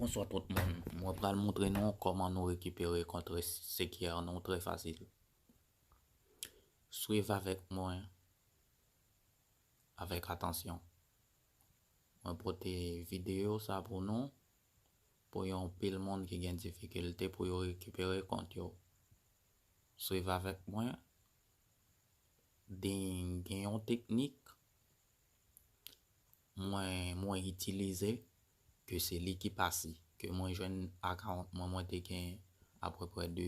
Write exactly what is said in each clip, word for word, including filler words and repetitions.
Bonswa tout moun. Mwen pral montre nou kòman nou rekipere kont S Q R nou trè fasil. Swiv avèk mwen avèk atansyon. Mwen pote videyo sa pou nou, pou yon pil moun ki gen difikilte pou yo rekipere kont yo. Swiv avèk mwen. Den gen yon teknik mwen, mwen itilize, ke se li ki pase, ke mwen jwenn account mwen, mwen te gen apeprè de,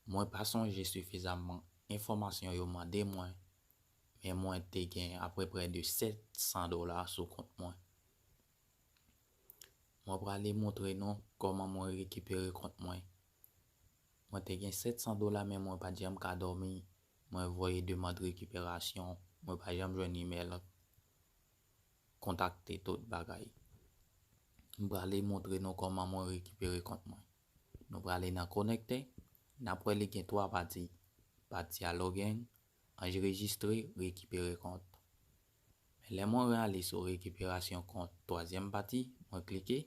mwen pa sonje sifizamman enfòmasyon yo mande mwen, men mwen te gen apeprè de sèt san dola sou kont mwen. Mwen prale montre nou kòman mwen rekipere kont mwen. Mwen te gen sèt san dola, men mwen pa t janm ka dòmi. Mwen voye demann rekiperasyon, mwen pa janm jwenn imèl. Kontakte tout bagay. M prale montre nou kòman mwen rekipere kont mwen. Nou prale nan konèkte, n ap wè li gen twa pati. Pati a login, anrejistre, rekipere kont. Men lè mwen ale sou rekiperasyon kont, twazyèm pati, mwen klike,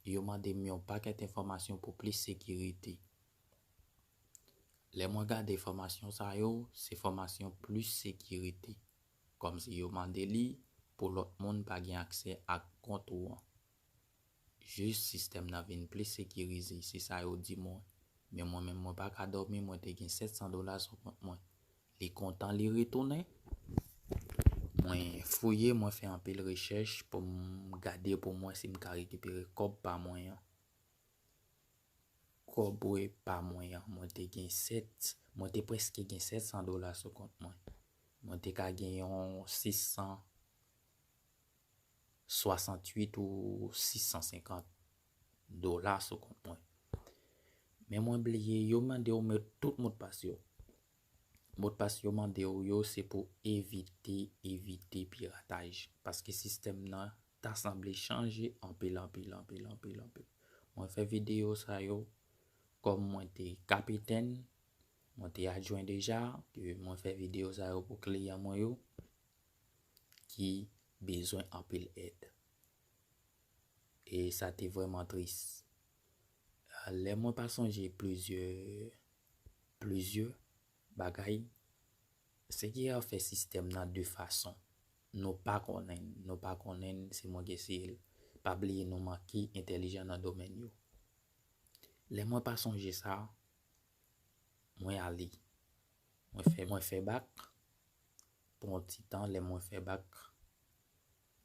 yo mande m yon pakèt enfòmasyon pou plis sekirite. Lè mwen gade fòmasyon sa yo, se fòmasyon plis sekirite. Kòmsi yo mande li pou lòt moun pa gen aksè ak kont ou an. Jis sistèm nan vin plis sekirize, se sa yo di mwen. Men mwen menm, mwen pa ka dòmi, mwen te gen sèt san dola sou kont mwen. Li kontan, li retounen. Mwen fouye, mwen fè anpil rechèch pou m gade pou mwen si m ka rekipere kòb pa mwen an. Kòb wi pa mwen an, mwen te gen sèt, mwen te prèske gen sèt san dola sou kont mwen. Mwen te ka gen yon sis san swasanntuit ou sis san senkant dola sou kont mwen. Men mwen bliye, yo mande w met tout modpas yo. Modpas yo mande w yo se pou evite, evite pirataj. Paske sistèm nan ta sanble chanje anpil, anpil, anpil, anpil, anpil. Mwen fè videyo sa yo kòm mwen te kapitèn, mwen te adjwen deja, ke mwen fè videyo sa yo pou kliyan mwen yo ki bezwen anpil èd. E sa te vrèman tris. Lè mwen pa sonje plizyè, plizyè bagay, se ki a fè sistèm nan de fason. Nou pa konnen, nou pa konnen, se mwen ki eseye l. Pa bliye nou manke entèlijan nan domèn yo. Lè mwen pa sonje sa, mwen ale. Mwen fè, mwen fè bak. Pou yon ti tan, lè mwen fè bak,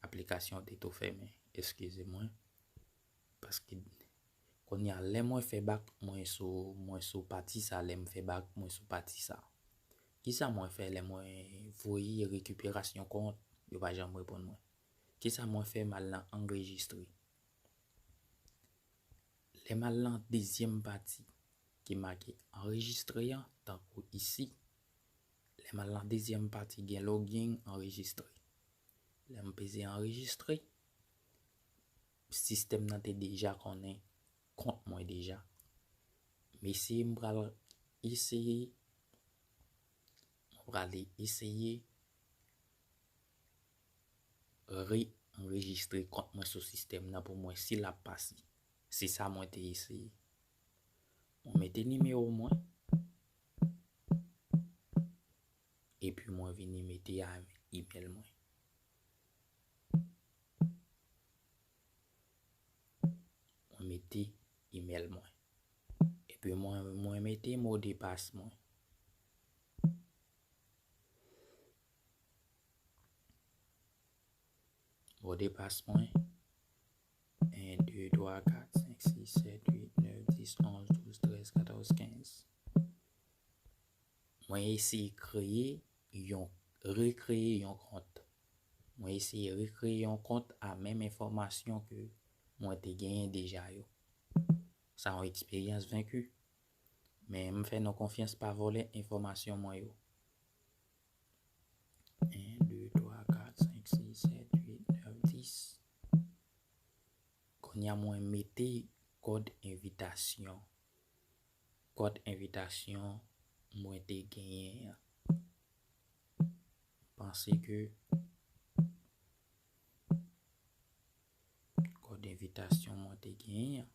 aplikasyon te tou fèmen. Eskize mwen. Paske kounye a, lè mwen fè bak, mwen sou, mwen sou pati sa, lè m fè bak, mwen sou pati sa. Kisa mwen fè lè mwen voye rekiperasyon kont, yo pa janm reponn mwen? Kisa mwen fè, m al nan anrejistre? Lè m al nan dezyèm pati ki make anrejistre an, tankou isi, lè m al nan dezyèm pati gen login, anrejistre. Lè m peze anrejistre, sistèm nan te deja konnen kont mwen deja. Mesye, m pral eseye, mwen prale eseye re-anrejistre kont mwen sou sistèm nan pou mwen si l ap pase. Se sa mwen te eseye. Mwen mete nimewo mwen, epi mwen vini mete a imèl mwen. Mwen mete imèl mwen. Epi mwen, mwen mete modepas mwen. Modepas mwen, en, de, twa, kat, senk, sis, sèt, uit, nèf, dis, onz, douz, trèz, katòz, kenz. Mwen eseye kreye yon, rekreye yon kont. Mwen eseye rekreye yon kont a menm enfòmasyon ke mwen te genyen deja yo. Sa yon eksperyans venki. Men m fè nou konfyans, pa vòlè enfòmasyon mwen yo. En, de, twa, kat, senk, sis, sèt, uit, nèf, dis. Kounye a mwen mete kòd envitasyon. Kòd envitasyon mwen te genyen an. Panse ke, m envitasyon mwen te genyen an.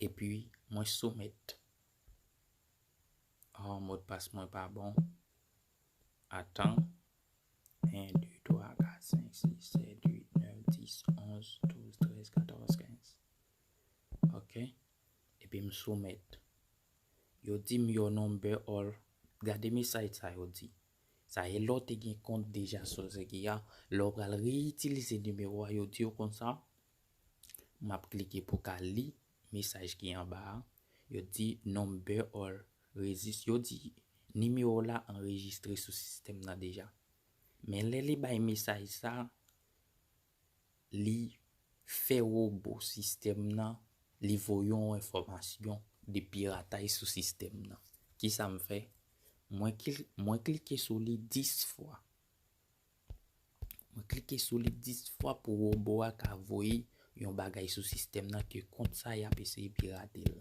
Epi, mwen soumèt. Oh, modpas mwen pa bon. Atan. En, de, twa, kat, senk, sis, sèt, uit, nèf, dis, onz, douz, trèz, katòz, kenz. Ok. Epi m soumèt. Yo di m your number or. Gade mesaj sa yo di. Sa e lè w te gen kont deja sou Sequoia, lè w pral reyitilize nimewo a, yo di w konsa, m ap klike pou ka li mesaj ki anba a. Yo di number or resis-, yo di nimewo la anrejistre sou sistèm nan deja. Men lè li bay mesaj sa, li fè wobo sistèm nan, li voye yon enfòmasyon de piratay sou sistèm nan. Kisa m fè? Mwen kli-, mwen klike sou li dis fwa. Mwen klike sou li dis fwa pou wobo a ka voye yon bagay sou sistèm nan ke kont sa y ap eseye pirate l.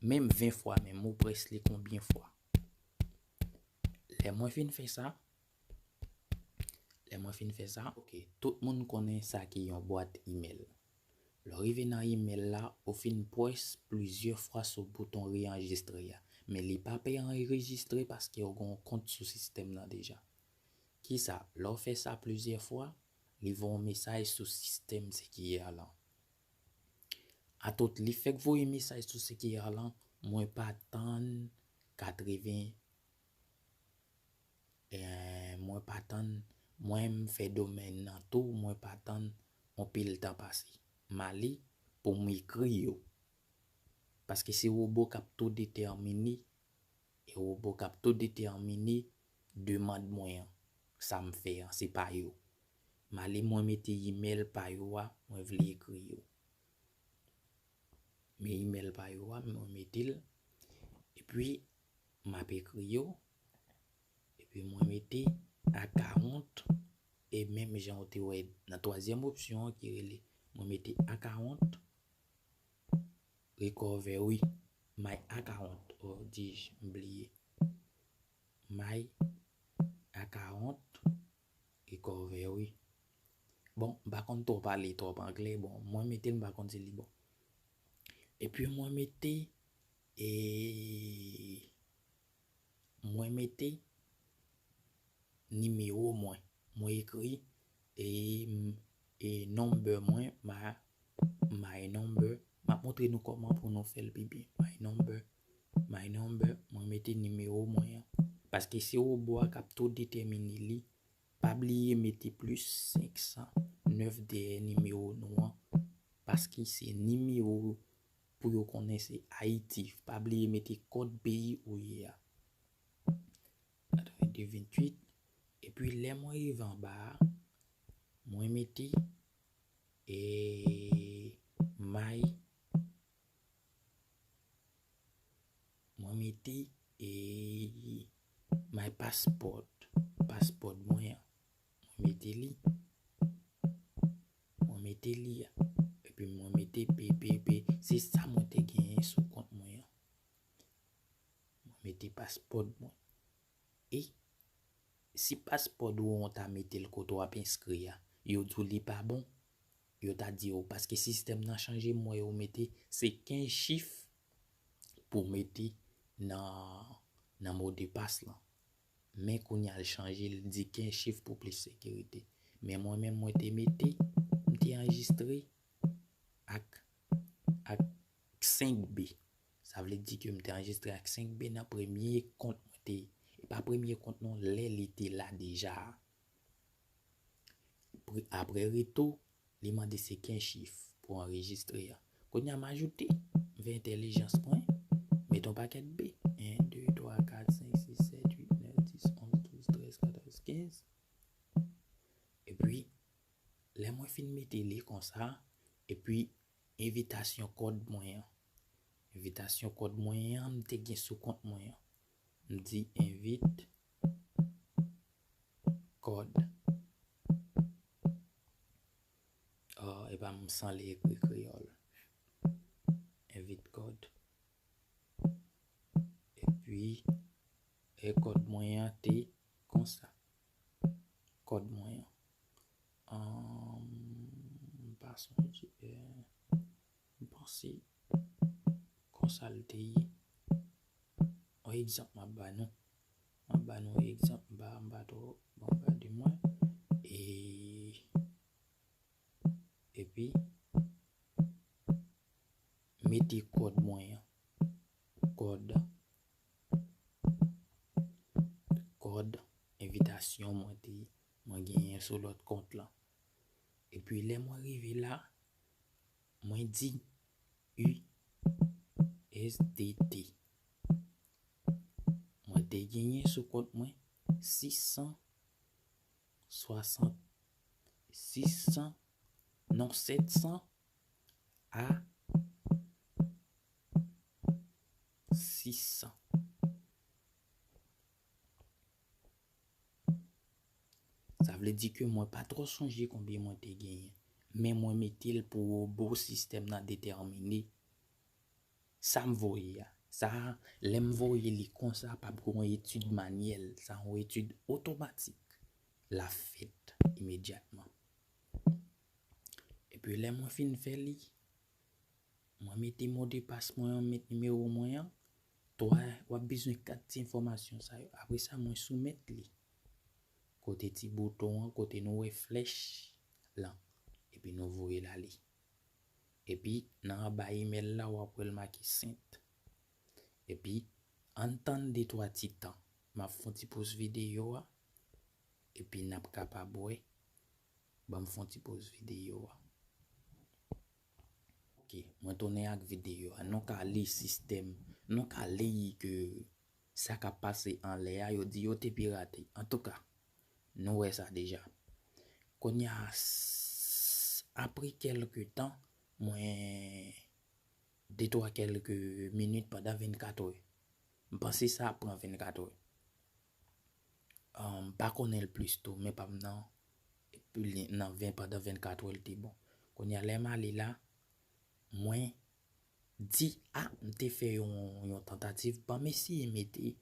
Menm ven fwa, menm ou près li konbyen fwa? Lè mwen fin fè sa, lè mwen fin fè sa, ok, tout moun konnen sa ki yon bwat imèl. Lè w rive nan imèl la, ou fin près plizyè fwa sou bouton reanjistre a. Men li pa pe anrejistre paske w gen yon kont sou sistèm nan deja. Kisa? Lè w fè sa plizyè fwa, li voye yon mesaj sou sistèm Sequoia lan. Atout, li fèk voye mesaj sou Sequoia lan, mwen pa tann katreven, eh, mwen pa tann, mwen m fè domèn nan tou, mwen pa tann yon pil tan pase. M ale pou m ekri yo. Paske se wobo k ap tou detèmine, e wobo k ap tou detèmine demann mwen an, sa m fè an, se pa yo. M ale mwen mete imèl pa yo a, mwen vle ekri yo. Men imèl pa yo a, mwen mete l. Epi, m ap ekri yo. Epi mwen mete account. E menm jan w te wè nan twazyèm opsyon an ki rele, mwen mete account recovery. My account, oh, dis-je, m bliye. My account recovery. Bon, m pa konn twò pale twòp anglè. Bon, mwen mete l, m pa konn si li bon. Epi mwen mete, e, mwen mete nimewo mwen. Mwen ekri, e, m, e number mwen, ma, my number. M ap montre nou kòman pou nou fè l pi byen. My number, my number, mwen mete nimewo mwen an. Paske se wobo a k ap tou detèmine li. Pa bliye mete plis senk san nèf dèyè nimewo nou an. Paske se nimewo pou yo konnen se Ayiti. Pa bliye mete kòd peyi ou ye a. Katrevenn de venntuit. Epi lè mwen rive anba a, mwen mete, e, my, mwen mete, e, my passport, passport mwen an. Mwen mete li. Mwen mete li a. Epi mwen mete P P P. Se sa mwen te genyen sou kont mwen an. Mwen mete paspò mwen. E si paspò ou an ta mete l kote w ap enskri a, yo di w li pa bon, yo ta di w, paske sistèm nan chanje, m wè yo mete se kenz chif pou w mete nan, nan modepas lan. Men kounye a l chanje, l di kenz chif pou plis sekirite. Men mwen menm, mwen te mete, m te anrejistre ak, ak senk B. Sa vle di ke m te anrejistre ak senk B nan premye kont mwen te, e pa premye kont non, lè li te la deja a. Pre-, apre retou, li mande se kenz chif pou anrejistre a. Kounye a m ajoute, m fè entèlijans mwen, mete yon pakèt B. En, de, twa, kat, senk, sis, sèt, uit, nèf, dis, onz, douz, trèz, katòz, kenz. Epi, lè mwen fin mete li konsa, epi envitasyon kòd mwen an. Envitasyon kòd mwen an, m te gen sou kont mwen an. M di envit kòd. Oh, epa m sanble ekri kreyòl. Envit kòd. Epi, e kòd mwen an te konsa. Kòd mwen an. Sonje, eh, m panse konsa l te ye. Yon egzanp m ap ba nou. M ap ba nou yon egzanp, m pa, m pa twò bon gade mwen. E, epi, mete kòd mwen an. Kòd. Kòd envitasyon mwen te, mwen genyen sou lòt kont lan. Epi lè mwen rive la, mwen di U S D T. Mwen te genyen sou kont mwen sis san swasant, sis san, non, sèt san a sis san. Sa vle di ke mwen pa twò sonje konbyen mwen te genyen, men mwen mete l pou wobo sistèm nan detèmine sa m voye a. Sa, lè m voye li konsa, p ap gen yon etid manyèl, sa yon etid otomatik. L ap fèt imedyatman. Epi lè mwen fin fè li, mwen mete modpas mwen an, m met nimewo mwen an. Twa, w ap bezwen kat ti enfòmasyon sa yo. Apre sa, mwen soumèt li kote ti bouton an, kote nou wè flèch lan. Epi nou voye l ale. Epi nan anba imèl la, w ap wè l make sent. Epi ann tann de twa ti tan. M ap fè yon ti poz videyo a. Epi n ap kapab wè. Ban m fè yon ti poz videyo a. Ok, mwen tounen ak videyo a. Nou ka li sistèm, nou ka li ke sa k ap pase anlè a, yo di yo te pirate. Antouka, nou wè sa deja. Kounye a, s-, apre kèlke tan, mwen, de twa kèlke minit pandan vennkat è. M panse sa ap pran vennkat è. M pa konnen l plis tou, men pa m nan, epi li nan ven, pandan vennkat è l te bon. Kounye a, lè m ale la, mwen di, a, m te fè yon, yon tantativ, ban m eseye mete,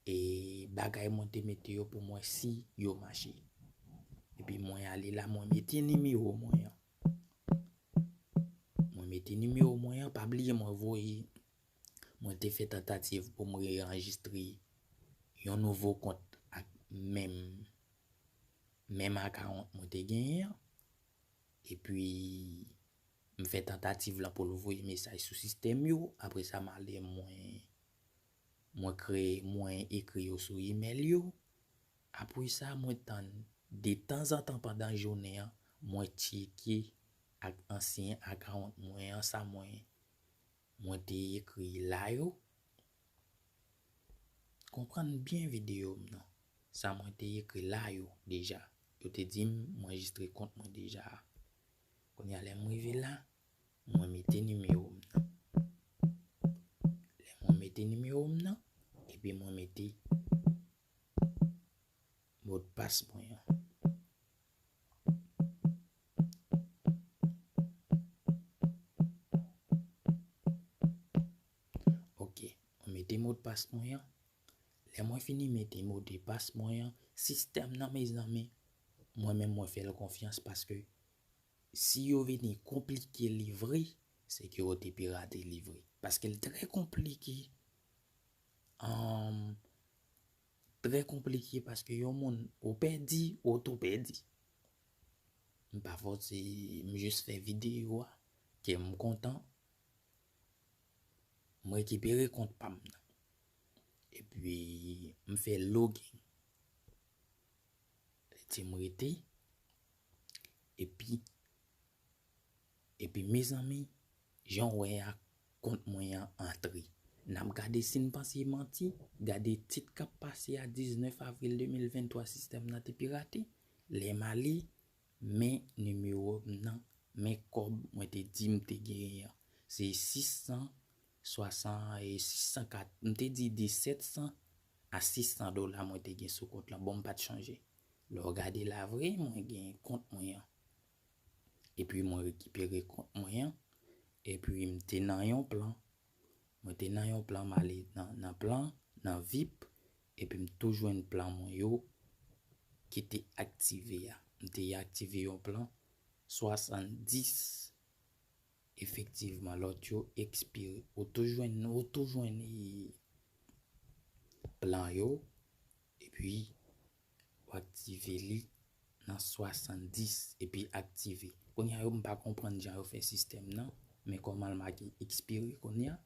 e, bagay mwen te mete yo pou m wè si yo mache. Epi mwen ale la, mwen mete nimewo mwen an. Mwen mete nimewo mwen an, pa bliye mwen voye, mwen te fè tantativ pou mwen reyanjistre yon nouvo kont ak menm, menm akawont mwen te genyen an. Epi, m fè tantativ lan pou l voye mesaj sou sistèm yo. Apre sa, m ale mwen, mwen kreye, mwen ekri yo sou imèl yo. Apre sa, mwen tann detanzantan pandan jounen an, mwen tcheke ak ansyen akawont mwen an, sa mwen, mwen te ekri la yo. Konprann byen videyo m nan. Sa mwen te ekri la yo deja. Yo te di m, m anrejistre kont mwen deja a. Kounye a, lè m rive la, mwen mete nimewo m nan. Lè mwen mete nimewo m nan, epi mwen mete modpas mwen an. Ok, mwen mete modpas mwen an. Lè mwen fini mete modpas mwen an, sistèm nan, mezanmi, mwen menm mwen fè l konfyans paske si yo vini konplike li vre, se ke yo te pirate li vre. Paske l trè konplike. Anm, trè konplike paske yon moun ou pèdi, ou tou pèdi. M pa fòse, m jis fè videyo a, kè m kontan. M rekipere kont pa m nan. Epi, m fè login. Lè ti m rete. Epi, epi, mezanmi, jan w wè a, kont mwen an antre. N ap gade si n panse manti, gade tit k ap pase a, diznèf avril de mil venntwa, sistèm nan te pirate. Lè m ale, men nimewo m nan, men kòb mwen te di m te genyen an. Se sis san swasan, e sis san kat, m te di de sèt san a sis san dola mwen te gen sou kont lan. Bon, m pa t chanje. Lè w gade la vre, mwen gen kont mwen an. Epi mwen rekipere kont mwen an. Epi m te nan yon plan. Mwen te nan yon plan, m ale nan, nan plan, nan vip, epi m tou jwenn plan mwen yo ki te aktive a. M te aktive yon plan swasanndis. Efektivman, lòt yo ekspire. Ou tou jwenn, ou tou jwenn plan yo, epi ou aktive li nan swasanndis, epi aktive. Kounye a yo, m pa konprann jan yo fè sistèm nan, men kòman l make ekspire kounye a,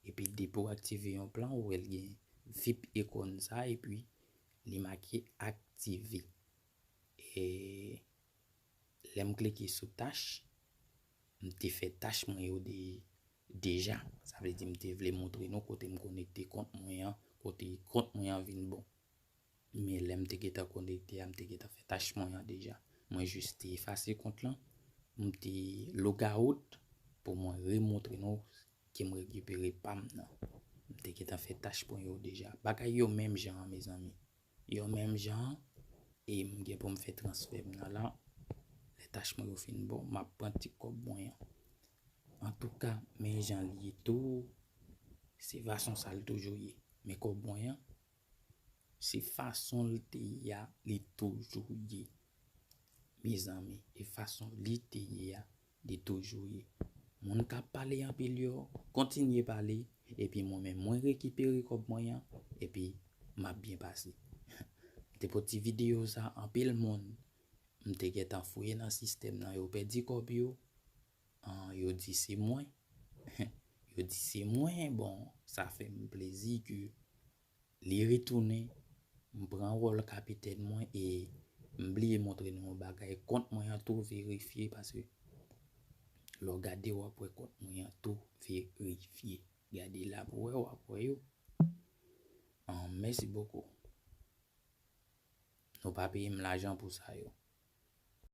epi depi w aktive yon plan, ou wè l gen vip ikòn sa, epi li make aktive. E lè m klike sou tach, m te fè tach mwen yo de, deja. Sa vle di m te vle montre nou kote m konekte kont mwen an, kote kont mwen an vin bon. Men lè m te gentan konekte a, m te gentan fè tach mwen an deja. Mwen jis te efase kont lan, m te logout pou mwen remontre nou ke m rekipere pa m nan. M te gentan fè tach mwen yo deja. Bagay yo menm jan an, mezanmi. Yo menm jan an, e m gen pou m fè transfè m nan la. Lè tach mwen yo fin bon, m ap pran ti kòb mwen an. Antouka, men jan l ye tou, se fason sa l toujou ye. Men kòb mwen an, se fason l te ye a, li toujou ye. Mezanmi, e fason li te ye a, li toujou ye. Moun k ap pale anpil yo, kontinye pale, epi mwen menm, mwen rekipere kòb mwen an, epi m ap byen pase. M te pote videyo sa, anpil moun, m te gentan fouye nan sistèm nan, yo pèdi kòb yo, an, yo di se mwen. Yo di se mwen, bon, sa fè m plezi ke li retounen, m pran wòl kapitèn mwen e m bliye montre nou yon bagay. Kont mwen an tou verifye, paske lè w gade, w ap wè kont mwen an tou verifye. Gade la pou wè, w ap wè yo. An, mèsi bokou. Nou pa peye m lajan pou sa yo.